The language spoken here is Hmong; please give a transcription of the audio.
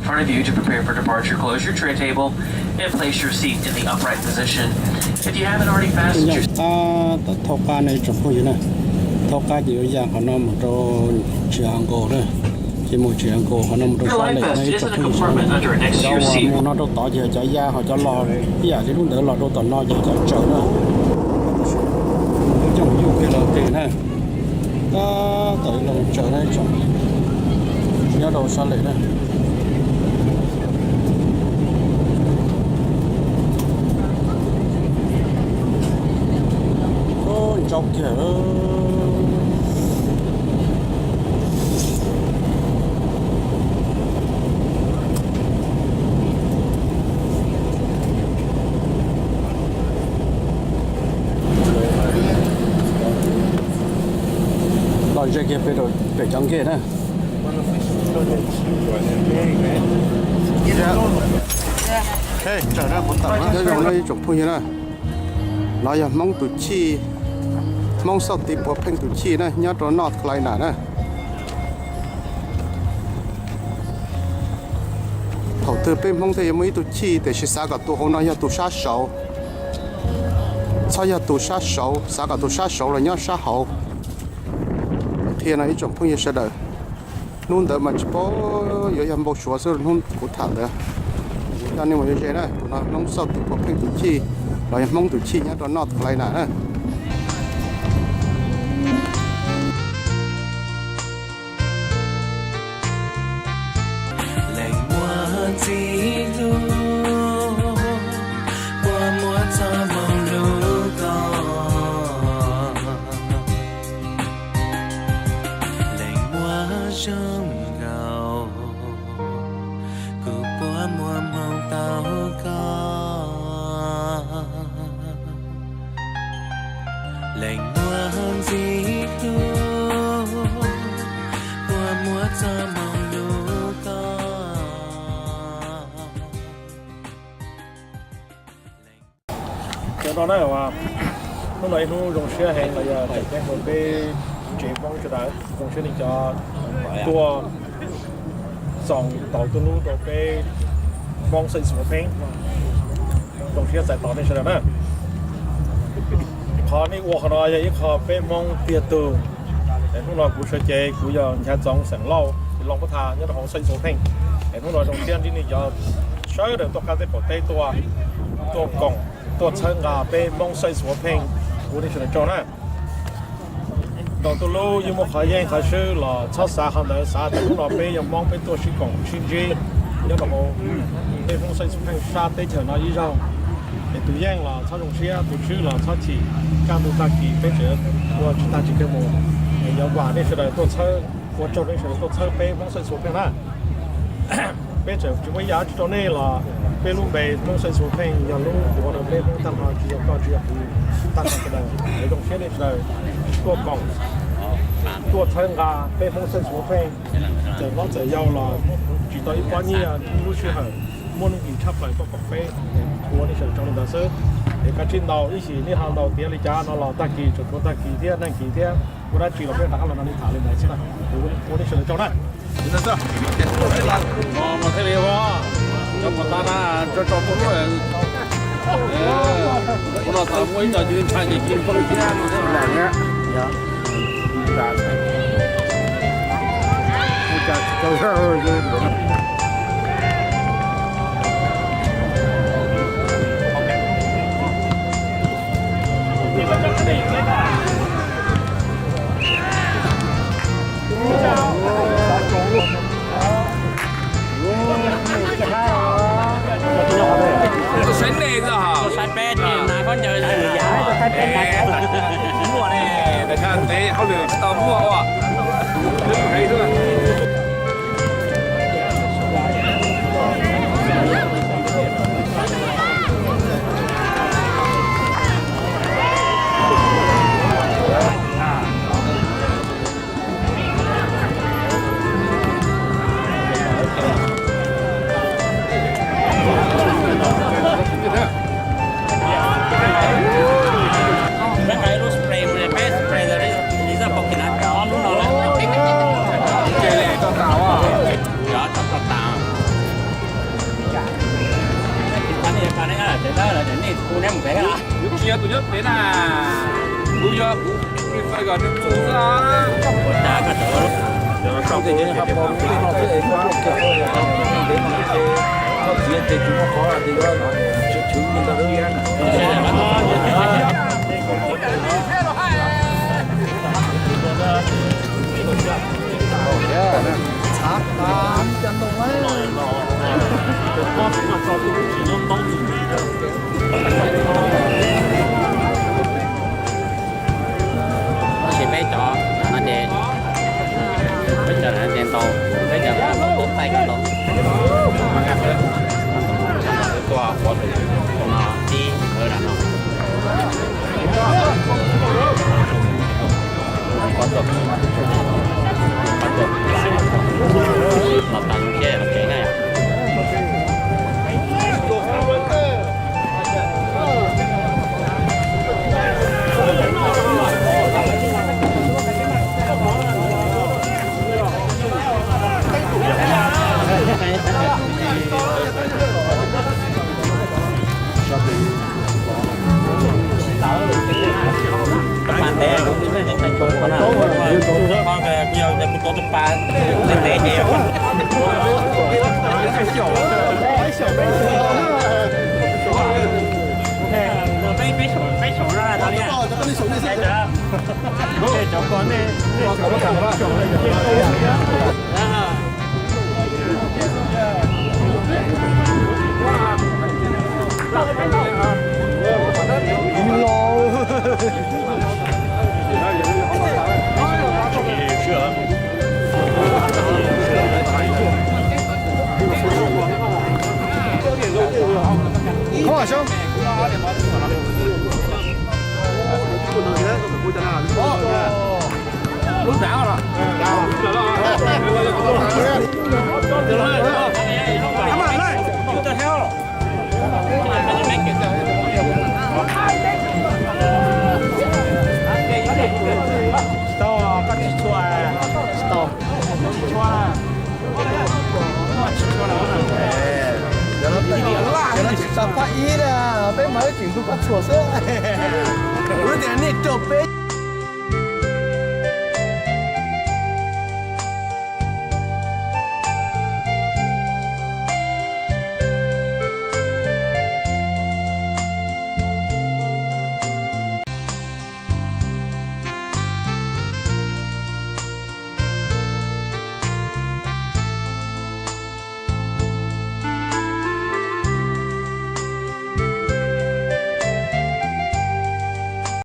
front of you to prepare for departure. Close your tray table and place your seat in the upright position. If you haven't already fastened your Tab tom thauj qab no ib tsoom phooj ywg na. Thauj qab ces yuav ya qhov no mus rau tsis av nkaus na. Ces mus tsis av nkaus qhov no mus rau sab lem no ib tsoom phooj ywg sawv daws. Cov uas mus no rau tod ces yog cov ya, ho cov los ib yam li lub ntawd los rau tom no ces yog cov tsaws na. Coj mus yuj kiag los tes na. Tab tom los tsaws na ib tsoom, nyob rau sab lem na. Ntsaub kiag. Los ze kiag pem rau pem cov nkej na. Nyob zoo na ib tsoom phooj ywg na. No yog Hmoob tus chij, Hmoob Xauj Tiv Puav Pheej tus chij na, nyob rau North Carolina na. Thaum twg peb Hmoob thiaj yuav muaj ib tug chij, tiam sis xav kom tus hauv no yog tus sab saud. Txhob yog tus sab saud, xav kom tus sab saud los nyob sab hauv. Qhia no ib tsoom phooj ywg sawv daws. Hnub ntawd mas tsis paub, yuav yog npau suav xwb hnub kuv tham ntawd. Kuv coj nej mus ze na, tus no Hmoob Xauj Tiv Puav Pheej tus chij, los yog Hmoob tus chij nyob rau North Carolina na. Leej muaj txiv hlub, puas muaj txoj hmoo hlub koj. Leej muaj zoo nkaus, kuv puas muaj hmoo tau koj. Leej muaj ntxim hlub, puas muaj txoj hmoo hlub koj. Cov no na, hnub no ib hnub zoo siab heev los yog tseem ceeb rau peb tsev Hmoob sawv daws, zoo siab li cov tuaj txoos tau tuaj hlub rau peb Hmoob Xeev Suav Pheej. Zoo siab txais tos nej sawv daws na. Qhov nej ua qhov no yog ib qho peb Hmoob tiag tug. Es hnub no kuv sawv cev kuv yog Nchaiv Txoov xeem Lauj, Looj Pab Tha nyob rau hauv Xeev Suav Pheej. Es hnub no zoo siab ntsib nej cov sawv daws tuaj qab teb qaum teb tuaj, tuaj koom, tuaj txhawb nqa peb Hmoob Xeev Suav Pheej, ua nej sawv daws tsaug na. Thaum tuaj hlub yeej muaj qhov yeej qhov swb los txhob xav qhov ntawd, xav tias hnub no peb yog Hmoob peb tuaj sib koom sib ntsib nyob rau hauv peb Hmoob Xeev Suav Pheej sab teb chaws no ib zaug. Es tus yeej los txhob zoo siab, tus swb los txhob chim, kaj ntug tag kis peb tseem ua tsis tag tsis kawg mus. Es yuav vam nej sawv daws tuaj txhawb, ua tsaug nej sawv daws tuaj txhawb peb Hmoob Xeev Suav Pheej na. Peb tseem tsis muaj ib yam dab tsi rau nej los peb lub npe Hmoob Xeev Suav Pheej yog lub ua rau peb Hmoob tag nrho, tsis yog koj tsis yog kuv, tag nrho sawv daws. Es zoo siab nej sawv daws tuaj koom, tuaj txhawb nqa peb Hmoob Xeev Suav Pheej. Txawm hlob txawm yau los tsis tau ib pob nyiaj, lub sij hawm muaj nuj nqis tshaj plaws tuaj koom peb, ua nej sawv daws tsaug li ntawd xwb. Es kav tsij ntaus ib sim, nej ho ntaus tiav li cas no los tag kis tseem tshuav tag kis thiab neeg kis thiab, ua dab tsi los peb rov qab los nrog nej tham li ntawd xwb na. Ua nej sawv daws tsaug na. Thiaj li tso tso muaj lub, ua no tas muaj ib co cia li ntshai ces cia li npog thiab. Tus saib nej ntag hos. Tus saib peb ces hnav khaub ncaws. Muaj ne, ntev hauj lwm tsis tau muaj ua. Peb nqa ib lub spray mus, peb spray li zaj pom kev na, ob lub no. Kuv tsis yog tus nyob pem na, kuv yog kuv prefer kom nws tsum xwb os. Tab sis peb cov no ces, peb cov no ces ntau, peb cov no ntau, tus taij ko ntau. Tuaj qhuav tus no tib hawv na no. Qhuav tus, qhuav tus, los tas zoo siab los tsev na yom. Tsis tau, koj tsis tshua, tsis tshua, tsis tshua. Cov no tsis tau fab ib na, peb mas tseem hlub koj tshua xwb. Kuv tias nej rau peb.